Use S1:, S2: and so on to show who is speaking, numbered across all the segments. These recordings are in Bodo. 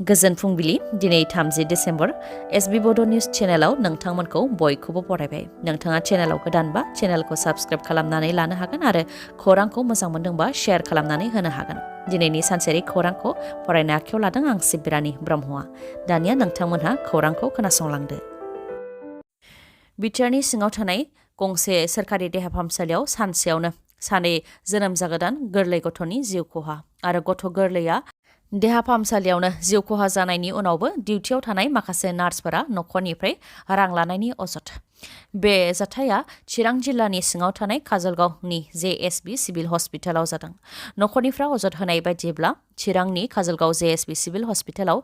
S1: गोजोन फुंबिलि दिनै 30 डिसेम्बर एसबी बड' निउज चेनेलाव नोंथांमोनखौ बयखौबो बरायबाय। नोंथाङा चेनेलाव गोदानबा चेनेलखौ साबस्क्राइब खालामनानै लानो हागोन आरो खौरांखौ मोजां मोनदोंबा शेयार खालामनानै होनो हागोन। दिनैनि सानसेरि खौरांखौ फरायनो आखायाव लादों आं सिबिरानि ब्रह्मआ। दानिया नोंथांमोनहा खौरांखौ खोनासंलांदो। बिटिआरनि सिङाव थानाय गंसे सोरखारि देहा फाहामसालियाव सानसेयावनो सानै जोनोम जागोदान गोरलै गथ'नि जिउ खहा आरो गथ' गोरलैया देहा फाहामसालियावनो जिउ खहा जानायनि उनावबो डिउटियाव थानाय माखासे नार्सफोरा नखरनिफ्राय रां लानायनि अजद। बे जाथाया चिरां जिल्लानि सिङाव थानाय काजलगावनि जेएसबी सिभिल हस्पिटालाव जादों। नखरनिफ्राय अजद होनाय बायदिब्ला चिरांनि काजलगाव जेएसबी सिभिल हस्पिटालाव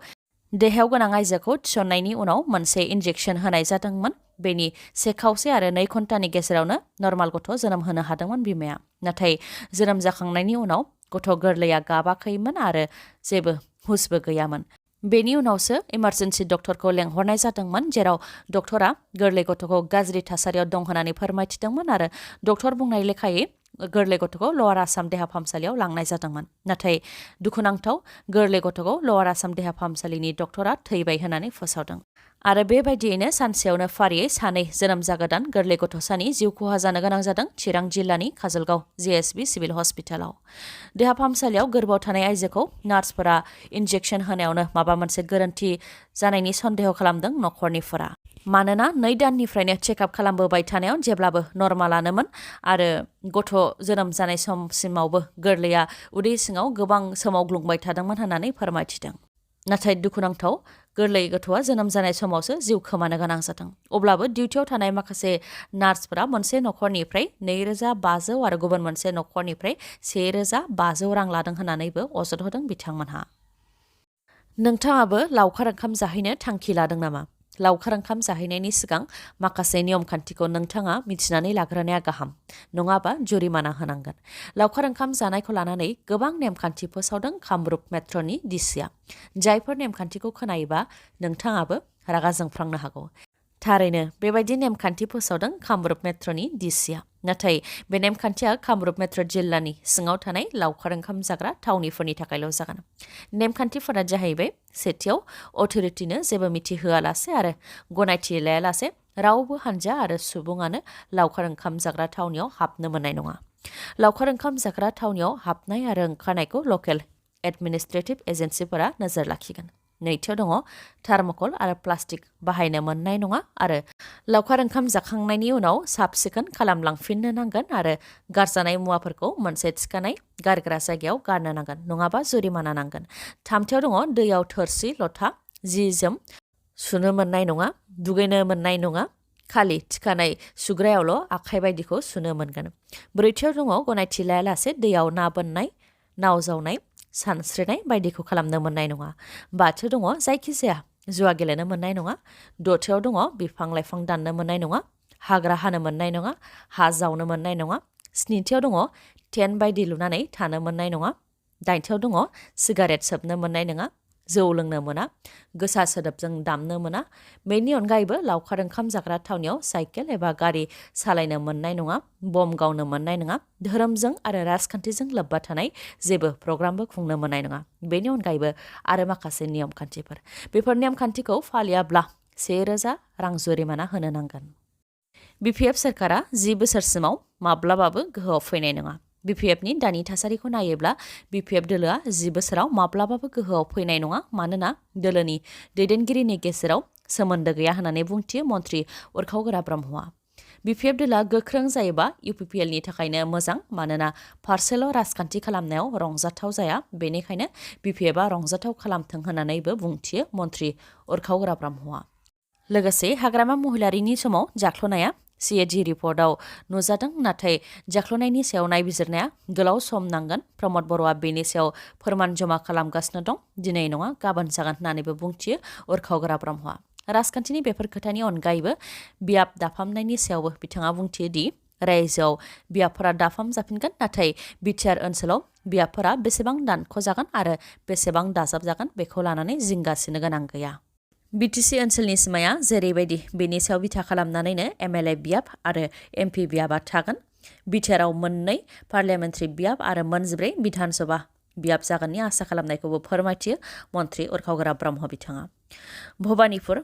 S1: देहायाव गोनां आइजोखौ थिसननायनि उनाव मोनसे इन्जेक्सन होनाय जादोंमोन। बेनि 1 खावसे आरो 2 घन्टानि गेजेरावनो नर्माल गथ' जोनोम होनो हादोंमोन बिमाया। नाथाय जोनोम जाखांनायनि उनाव गथ' गोरलैया गाबाखैमोन आरो जेबो हुसबो गैयामोन। बेनि उनावसो इमार्जेन्सि डक्टरखौ लेंहरनाय जादोंमोन, जेराव डक्टरा गोरलै गथ'खौ गाज्रि थासारियाव दं होननानै फोरमायथिदोंमोन आरो डक्टर बुंनाय लेखायै गोरलै गथ'खौ लवार आसाम देहा फाहामसालियाव लांनाय जादोंमोन। नाथाय दुखुनांथाव, गोरलै गथ'खौ लवार आसाम देहा फाहामसालिनि डक्टरा थैबाय होननानै फोसावदों। आरो बेबायदियैनो सानसेयावनो फारियै सानै जोनोम जागोदान गोरलै गथ'सानि जिउ खहा जानो गोनां जादों चिरां जिल्लानि काजलगाव जेएसबी सिभिल हस्पिटालाव। देहा फाहामसालियाव गोरबोआव थानाय आइजोखौ नार्सफोरा इन्जेक्सन होनायावनो माबा मोनसे गोरोन्थि जानायनि सन्देह खालामदों नखरनिफोरा। मानोना 2 दाननिफ्रायनो चेकआप खालामबोबाय थानायाव जेब्लाबो नर्मालानोमोन आरो गथ' जोनोम जानाय समसिमावबो गोरलैया उदै सिङाव गोबां सोमावग्लुंबाय थादोंमोन होननानै फोरमायथिदों। नाथाय दुखुनांथाव, गोरलै गथ'आ जोनोम जानाय समावसो जिउ खोमानो गोनां जादों। अब्लाबो डिउटियाव थानाय माखासे नार्सफोरा मोनसे नखरनिफ्राय 2500 आरो गुबुन मोनसे नखरनिफ्राय 1500 रां लादों होननानैबो अजद होदों बिथांमोनहा। नोंथाङाबो लावखार ओंखाम जाहैनो थांखि लादों नामा? लावखार ओंखाम जाहैनायनि सिगां माखासे नियम खान्थिखौ नोंथाङा मिथिनानै लाग्रोनाया गाहाम, नङाबा जुरिमाना होनांगोन। लावखार ओंखाम जानायखौ लानानै गोबां नेमखान्थि फोसावदों कामरुप मेट्र'नि डिसिआ। जायफोर नेमखान्थिखौ खोनायोबा नोंथाङाबो रागा जोंफ्लांनो हागौ। थारैनो बेबायदि नेमखान्थि फोसावदों कामरुप मेट्र'नि डिसिआ। नाथाय बे नेमखान्थिया कामरुप मेट्र' जिल्लानि सिङाव थानाय लावखार ओंखाम जाग्रा थावनिफोरनि थाखायल' जागोन। नेमखान्थिफोरा जाहैबाय, सेथियाव अथ'रिटिनो जेबो मिथिहोआलासे आरो गनायथि लायालासे रावबो हानजा आरो सुबुङानो लावखार ओंखाम जाग्रा थावनियाव हाबनो मोननाय नङा। लावखार ओंखाम जाग्रा थावनियाव हाबनाय आरो ओंखारनायखौ लकेल एडमिनिस्ट्रेटिभ एजेन्सिफोरा नोजोर लाखिगोन। नैथियाव दङ थार्मकल आरो प्लास्टिक बाहायनो मोननाय नङा आरो लावखार ओंखाम जाखांनायनि उनाव साब सिखोन खालामलांफिननो नांगोन आरो गारजानाय मुवाफोरखौ मोनसे थिखानाय गारग्रा जायगायाव गारनो नांगोन, नङाबा जुरिमाना नांगोन। थामथियाव दङ दैयाव थोरसि लथा जि जोम सुनो मोननाय नङा, दुगैनो मोननाय नङा, खालि थिखानाय सुग्रायावल' आखाइ बायदिखौ सुनो मोनगोन। ब्रैथियाव दङ गनायथि लायालासे दैयाव ना बोननाय, नाव जावनाय, सानस्रिनाय बायदिखौ खालामनो मोननाय नङा। बाथियाव दङ जायखिजाया जुवा गेलेनो मोननाय नङा। दथियाव दङ बिफां लाइफां दाननो मोननाय नङा, हाग्रा हानो मोननाय नङा, हा जावनो मोननाय नङा। स्निथियाव दङ टेन्ट बायदि लुनानै थानो मोननाय नङा। दाइनथियाव दङ सिगारेट सोबनो मोननाय नङा, जौ लोंनो मोना, गोसा सोदोबजों दामनो मोना। बेनि अनगायैबो लावखार ओंखाम जाग्रा थावनियाव साइकेल एबा गारि सालायनो मोननाय नङा, बम गावनो मोननाय नङा, धोरोमजों आरो राजखान्थिजों लोब्बा थानाय जेबो प्रग्रामबो खुंनो मोननाय नङा। बेनि अनगायैबो आरो माखासे नियम खान्थिफोर। बेफोर नेमखान्थिखौ फालियाब्ला 1000 रां जुरिमाना होनो नांगोन। बिपिएफ सोरखारा 10 बोसोरसिमाव माब्लाबाबो गोहोआव फैनाय नङा। बिपिएफनि दानि थासारिखौ नायोब्ला बिपिएफ दोलोआ 10 बोसोराव माब्लाबाबो गोहोआव फैनाय नङा, मानोना दोलोनि दैदेनगिरिनि गेजेराव सोमोन्दो गैया होननानै बुंथियो मन्त्रि उरखावगोरा ब्रह्मआ। बिपिएफ दोलोआ गोख्रों जायोबा इउपिपिएलनि थाखायनो मोजां, मानोना फारसेल' राजखान्थि खालामनायाव रंजाथाव जाया, बेनिखायनो बिपिएफआ रंजाथाव खालामथों होननानैबो बुंथियो मन्त्रि उरखावगोरा ब्रह्मआ। लोगोसे हाग्रामा महिलारिनि समाव जाख्ल'नाया सिएजि रिपर्टआव नुजादों, नाथाय जाख्ल'नायनि सायाव नायबिजिरनाया गोलाव सम नांगोन। प्रमद बर'आ बेनि सायाव फोरमान जमा खालामगासिनो दं, दिनै नङा गाबोन जागोन होननानैबो बुंथियो उरखावगोरा ब्रह्मआ। राजखान्थिनि बेफोर खोथानि अनगायैबो बियाब दाफामनायनि सायावबो बिथाङा बुंथियो दि रायजोआव बियाबफोरा दाफाम जाफिनगोन, नाथाय बिटिआर ओनसोलाव बियाबफोरा बेसेबां दानख'जागोन आरो बेसेबां दाजाबजागोन बेखौ लानानै जिंगासिनो गोनां गैया। बिटिसि ओनसोलनि सिमाया जेरैबायदि बेनि सायाव बिथा खालामनानैनो एमएलए बियाब आरो एमपि बियाबा थागोन। बिटिआरआव 2 पार्लियामेन्टारि बियाब आरो 14 बिधानसभा बियाब जागोननि आसा खालामनायखौबो फोरमायथियो मन्त्रि उरखावग्रा ब्रह्म बिथाङा। भबानिपुर,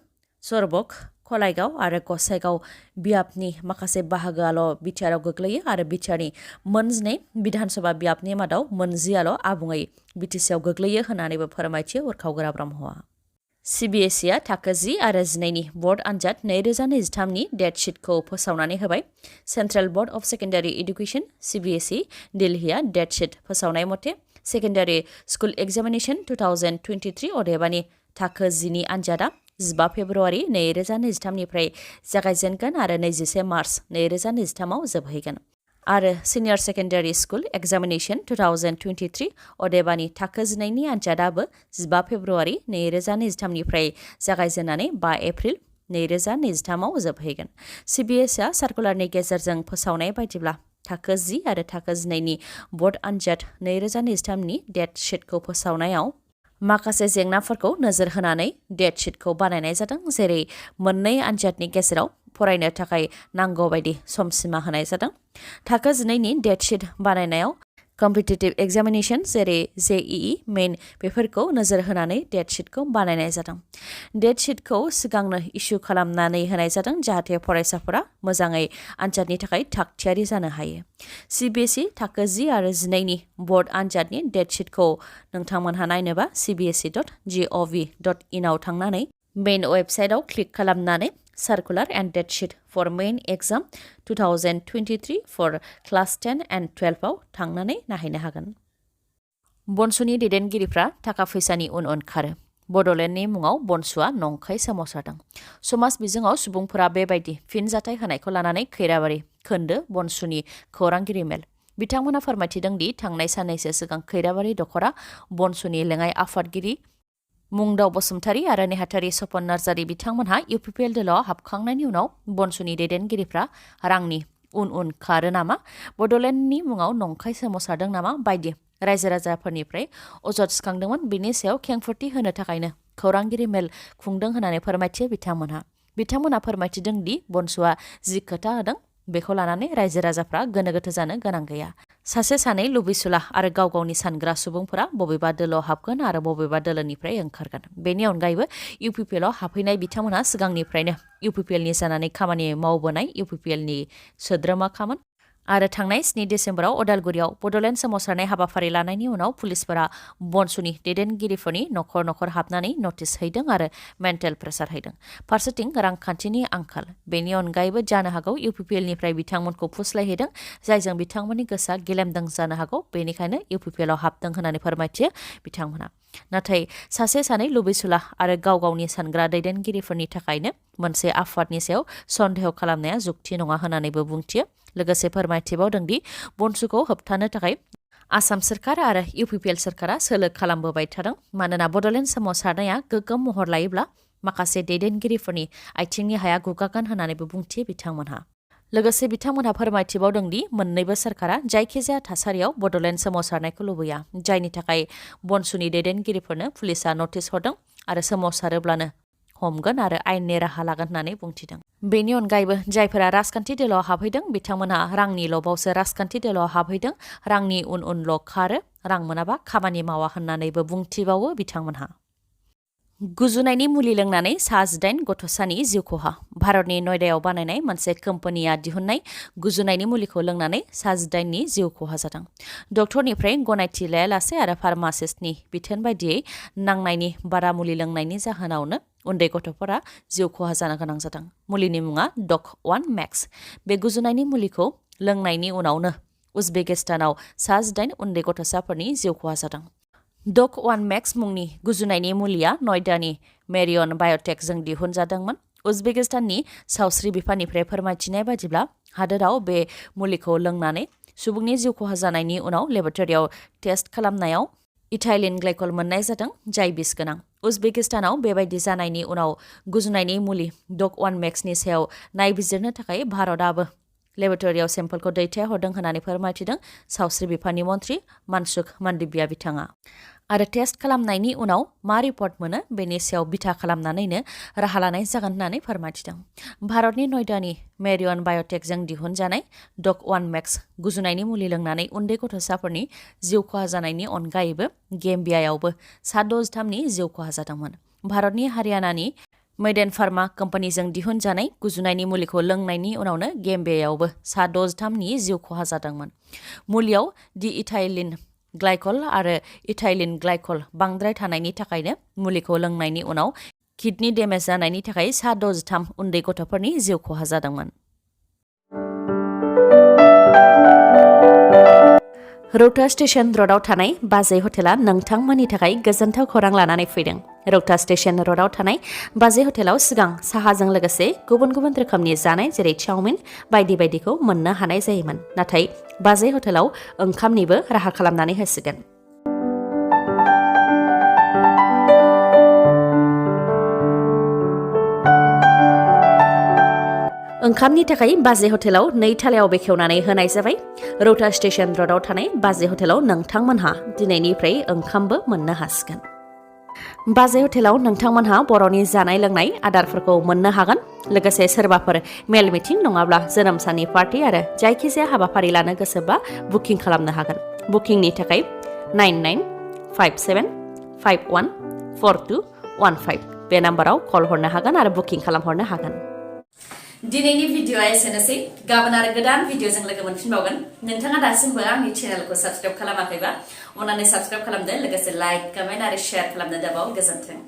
S1: सरबक, खलाइगाव आरो गसाइगाव बियाबनि माखासे बाहागोआल' बिटिआरआव गोग्लैयो आरो बिटिआरनि मोनजिनै बिधानसभा बियाबनि मादाव मोनजियाल' आबुङै बिटिसिआव गोग्लैयो होननानैबो फोरमायथियो उरखावग्रा ब्रह्मआ। सिबिएसइआ थाखो 10 आरो 12नि बर्ड आनजाद 2023नि डेट शीटखौ फोसावनानै होबाय। Central board of secondary education CBSE दिल्लीआ डेट शीट फोसावनाय मथे सेकेन्डारि स्कुल एग्जामिनेशन 2023 अदेबानि थाखो 10नि आनजादा 15 फेब्रुवारि 2023निफ्राय जागायजेनगोन आरो 21 मार्च 2023आव जोबहैगोन। आरो सिनियर सेकेन्डारि स्कुल एग्जामिनेशन 2023 अदेबानि थाखो 12नि आनजादाबो 15 फेब्रुवारि 2023निफ्राय जागायजेननानै 5 एप्रिल 2023आव जोबहैगोन। सिबिएसइआ सार्कुलारनि गेजेरजों फोसावनाय बायदिब्ला थाखो 10 आरो थाखो 12नि बर्ड आनजाद 2023नि डेट शीटखौ फोसावनायाव माखासे जेंनाफोरखौ नोजोर होनानै डेट शीटखौ बानायनाय जादों, जेरै मोननै आनजादनि गेजेराव फरायनो थाखाय नांगौ बायदि समसिमा होनाय जादों। थाखो 12नि डेट शीट बानायनायाव कम्पिटिटिभ एग्जामिनेशन जेरै जेईई मेइन बेफोरखौ नोजोर होनानै डेट शीटखौ बानायनाय जादों। डेट शीटखौ सिगांनो इस्यु खालामनानै होनाय जादों जाहाथे फरायसाफोरा मोजाङै आनजादनि थाखाय थागथियारि जानो हायो। सिबिएसइ थाखो 10 आरो 12नि बर्ड आनजादनि डेट शीटखौ नोंथांमोनहा नायनोबा cbse.gov.in आव थांनानै मेइन वेबसाइटआव क्लिक खालामनानै Circular and Date Sheet for Main Exam 2023 for Class 10 and 12 आव थांनानै नायहैनो हागोन। बनसुनि दैदेनगिरिफ्रा थाखा फैसानि उन खारो। बड'लेण्डनि मुङाव बनसुआ नंखाय सोमावसारदों। समाज बिजोङाव सुबुंफोरा बेबायदि फिनजाथाय होनायखौ लानानै खैराबारि खोन्दो बनसुनि खौरांगिरि मेल। बिथांमोना फोरमायथिदों दि थांनाय साननैसो सिगां खैराबारि दख'रा बनसुनि लेङाइ आफादगिरि मुंदाव बसुमतारी आरो नेहाथारि सपन नार्जारी बिथांमोनहा इउपिपिएल दोलोआव हाबखांनायनि उनाव बनसुनि दैदेनगिरिफ्रा रांनि उन खारो नामा, बड'लेण्डनि मुङाव नंखाय सोमावसारदों नामा बायदि रायजो राजाफोरनिफ्राय अजद सिखांदोंमोन। बिनि सायाव खेंफोरथि होनो थाखायनो खौरांगिरि मेल खुंदों होननानै फोरमायथियो बिथांमोनहा फोरमायथिदों दि बनसुआ जि खोथा होदों बेखौ लानानै रायजो राजाफ्रा गोनो गोथो जानो गोनां गैया। सासे सानै लुबैसुला आरो गाव गावनि सानग्रा सुबुंफोरा बबेबा दोलोआव हाबगोन आरो बबेबा दोलोनिफ्राय ओंखारगोन। बेनि अनगायैबो इउपिपिएलआव हाबफैनाय बिथांमोनहा सिगांनिफ्रायनो इउपिपिएलनि जानानै खामानि मावबोनाय इउपिपिएलनि सोद्रोमाखामोन आरो थांनाय 7 डिसेम्बराव अदालगुरियाव बड'लेण्ड सोमावसारनाय हाबाफारि लानायनि उनाव पुलिसफोरा बनसुनि दैदेनगिरिफोरनि नखर हाबनानै नटिस हैदों आरो मेन्टेल प्रेसार हैदों। फारसेथिं रांखान्थिनि आंखाल। बेनि अनगायैबो जानो हागौ इउपिपिएलनिफ्राय बिथांमोनखौ फुस्लायहैदों, जायजों बिथांमोननि गोसोआ गेलेमदों जानो हागौ, बेनिखायनो इउपिपिएलआव हाबदों होननानै फोरमायथियो बिथांमोना। नाथाय सासे सानै लुबैसुला आरो गाव गावनि सानग्रा दैदेनगिरिफोरनि थाखायनो मोनसे आफादनि सायाव सन्देह खालामनाया जुक्ति नङा होननानैबो बुंथियो। लोगोसे फोरमायथिबावदों दि बनसुखौ होबथानो थाखाय आसाम सोरखार आरो इउपिपिएल सोरखारा सोलो खालामबोबाय थादों, मानोना बड'लेण्ड सोमावसारनाया गोग्गोम महर लायोब्ला माखासे दैदेनगिरिफोरनि आथिंनि हाया गुगागोन होननानैबो बुंथियो बिथांमोनहा। लोगोसे बिथांमोनहा फोरमायथिबावदों दि मोन्नैबो सोरखारा जायखिजाया थासारियाव बड'लेण्ड सोमावसारनायखौ लुबैया, जायनि थाखाय बनसुनि दैदेनगिरिफोरनो पुलिसआ नटिस हरदों आरो सोमावसारोब्लानो हमगोन आरो आयेननि राहा लागोन होननानै बुंथिदों। बेनि अनगायैबो जायफोरा राजखान्थि दोलोआव हाबहैदों बिथांमोनहा रांनि लबावसो राजखान्थि दोलोआव हाबहैदों, रांनि उनल' खारो, रां मोनाबा खामानि मावा होननानैबो बुंथिबावो बिथांमोनहा। गुजुनायनि मुलि लोंनानै सा 18 गथ'सानि जिउ खहा। भारतनि नयडायाव बानायनाय मोनसे कम्पानिया दिहुननाय गुजुनायनि मुलिखौ लोंनानै सा 18नि जिउ खहा जादों। डक्टरनिफ्राय गनायथि लायालासे आरो फार्मासिस्टनि बिथोन बायदियै नांनायनि बारा मुलि लोंनायनि जाहोनावनो उन्दै गथ'फोरा जिउ खहा जानो गोनां जादों। मुलिनि मुङा डक 1 मेक्स। बे गुजुनायनि मुलिखौ लोंनायनि उनावनो उजबेकिस्तानाव सा 18 उन्दै गथ'साफोरनि जिउ खहा जादों। डक 1 मेक्स मुंनि गुजुनायनि मुलिया नयडानि मेरियन बाय'टेकजों दिहुनजादोंमोन। उजबेकिस्ताननि सावस्रि बिफाननिफ्राय फोरमायथिनाय बायदिब्ला हादोराव बे मुलिखौ लोंनानै सुबुंनि जिउ खहा जानायनि उनाव लेबरेटरियाव टेस्ट खालामनायाव इथाइलिन ग्लाइकल मोननाय जादों, जाय बिस गोनां। उजबेकिस्तानाव बेबायदि जानायनि उनाव गुजुनायनि मुलि डक 1 मेक्सनि सायाव नायबिजिरनो थाखाय भारतआबो लेबरेटरियाव सेम्पलखौ दैथायहरदों होननानै फोरमायथिदों सावस्रि बिफाननि मन्त्रि मानसुख मान्डविया बिथाङा। आरो टेस्ट खालामनायनि उनाव मा रिपर्ट मोनो बेनि सायाव बिथा खालामनानैनो राहा लानाय जागोन होननानै फोरमायथिदों। भारतनि नयदानि मेरियन बाय'टेकजों दिहुनजानाय डक-1 मेक्स गुजुनायनि मुलि लोंनानै उन्दै गथ'साफोरनि जिउ खहा जानायनि अनगायैबो गेम्बियायावबो सा द'जथामनि जिउ खहा जादोंमोन। भारतनि हारियानानि मैडेन फार्मा कम्पानिजों दिहुनजानाय गुजुनायनि मुलिखौ लोंनायनि उनावनो गेम्बियायावबो सा द'जथामनि जिउ खहा जादोंमोन। मुलियाव दि इथाइलिन ग्लाइकल आरो इथाइलिन ग्लाइकल बांद्राय थानायनि थाखायनो मुलिखौ लोंनायनि उनाव किडनि डेमेज जानायनि थाखाय सा द'जथाम उन्दै गथ'फोरनि जिउ खहा जादोंमोन। रौता स्टेशन र'डआव थानाय बाजै हटेला नोंथांमोननि थाखाय गोजोनथाव खौरां लानानै फैदों। रौता स्टेशन र'डआव थानाय बाजै हटेलाव सिगां साहाजों लोगोसे गुबुन गुबुन रोखोमनि जानाय जेरै चाउमिन बायदि बायदिखौ मोननो हानाय जायोमोन। नाथाय बाजै हटेलाव ओंखामनिबो राहा खालामनानै होसिगोन। ओंखामनि थाखाय बाजै हटेलाव 2 थालायाव बेखेवनानै होनाय जाबाय। रौता स्टेशन र'डआव थानाय बाजै हटेलाव नोंथांमोनहा दिनैनिफ्राय ओंखामबो मोननो हासिगोन। बाजै हटेलाव नोंथांमोनहा बर'नि जानाय लोंनाय आदारफोरखौ मोननो हागोन। लोगोसे सोरबाफोर मेल मिटिं नङाब्ला जोनोम साननि पार्टि आरो जायखिजाया हाबाफारि लानो गोसोबा बुकिं खालामनो हागोन। बुकिंनि थाखाय 9957514215 बे नाम्बाराव कल हरनो हागोन आरो बुकिं खालामहरनो हागोन। दिनैनि भिडिअ'आ एसेनोसै। गाबोन आरो गोदान भिडिअ'जों लोगो मोनफिनबावगोन। नोंथाङा दासिमबो आंनि चेनेलखौ साबस्क्राइब खालामाखैबा अन्नानै साबस्क्राइब खालामदो। लोगोसे लाइक, कमेन्ट आरो शेयार खालामनो दाबाव। गोजोन्थों।